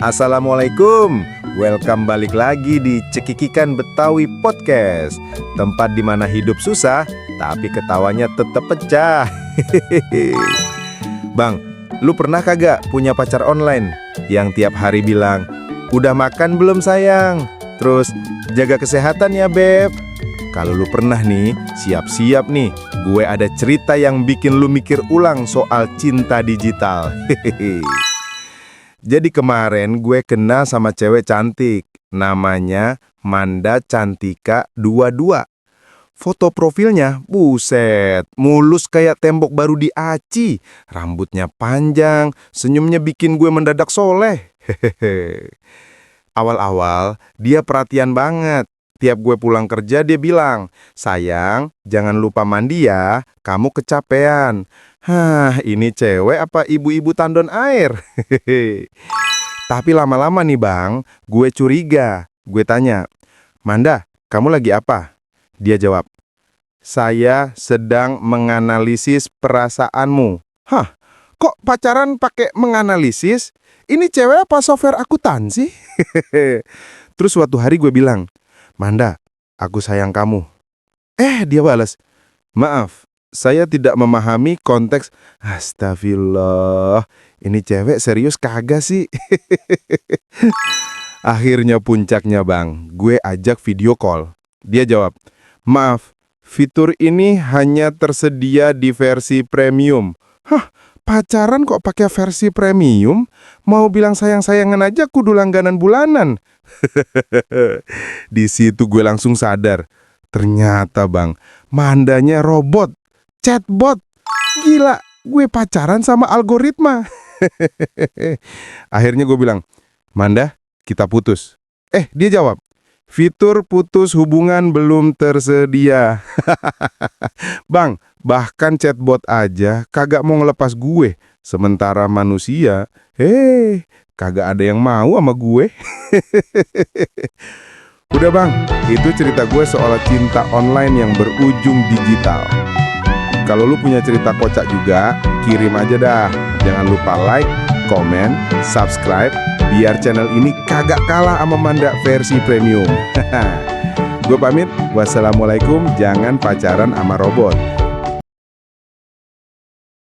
Assalamualaikum. Welcome balik lagi di Cekikikan Betawi Podcast. Tempat di mana hidup susah, tapi ketawanya tetap pecah. Bang, lu pernah kagak punya pacar online yang tiap hari bilang, "Udah makan belum sayang?" Terus, "Jaga kesehatan ya beb." Kalau lu pernah nih, siap-siap nih. Gue ada cerita yang bikin lu mikir ulang soal cinta digital. Jadi kemarin gue kenal sama cewek cantik. Namanya Manda Cantika 22. Foto profilnya, buset, mulus kayak tembok baru di Aci. Rambutnya panjang, senyumnya bikin gue mendadak soleh. Awal-awal dia perhatian banget. Tiap gue pulang kerja dia bilang, "Sayang, jangan lupa mandi ya, kamu kecapean." Hah, ini cewek apa ibu-ibu tandon air? Tapi lama-lama nih bang, gue curiga. Gue tanya, "Manda, kamu lagi apa?" Dia jawab, "Saya sedang menganalisis perasaanmu." Hah, kok pacaran pakai menganalisis? Ini cewek apa software akuntansi? Terus suatu hari gue bilang, "Manda, aku sayang kamu." Dia balas, "Maaf, saya tidak memahami konteks." Astagfirullah, ini cewek serius kagak sih? Akhirnya puncaknya bang, gue ajak video call. Dia jawab, "Maaf, fitur ini hanya tersedia di versi premium." Hah, pacaran kok pakai versi premium? Mau bilang sayang-sayangan aja kudu langganan bulanan. Di situ gue langsung sadar, ternyata bang, Mandanya robot, chatbot. Gila, gue pacaran sama algoritma. Akhirnya gue bilang, "Manda, kita putus." Dia jawab, "Fitur putus hubungan belum tersedia." Bang, bahkan chatbot aja kagak mau ngelepas gue. Sementara manusia, kagak ada yang mau sama gue. Udah bang, itu cerita gue soal cinta online yang berujung digital. Kalau lu punya cerita kocak juga, kirim aja dah. Jangan lupa like, komen, subscribe, biar channel ini kagak kalah sama Manda versi premium. Gue pamit, wassalamualaikum, jangan pacaran sama robot.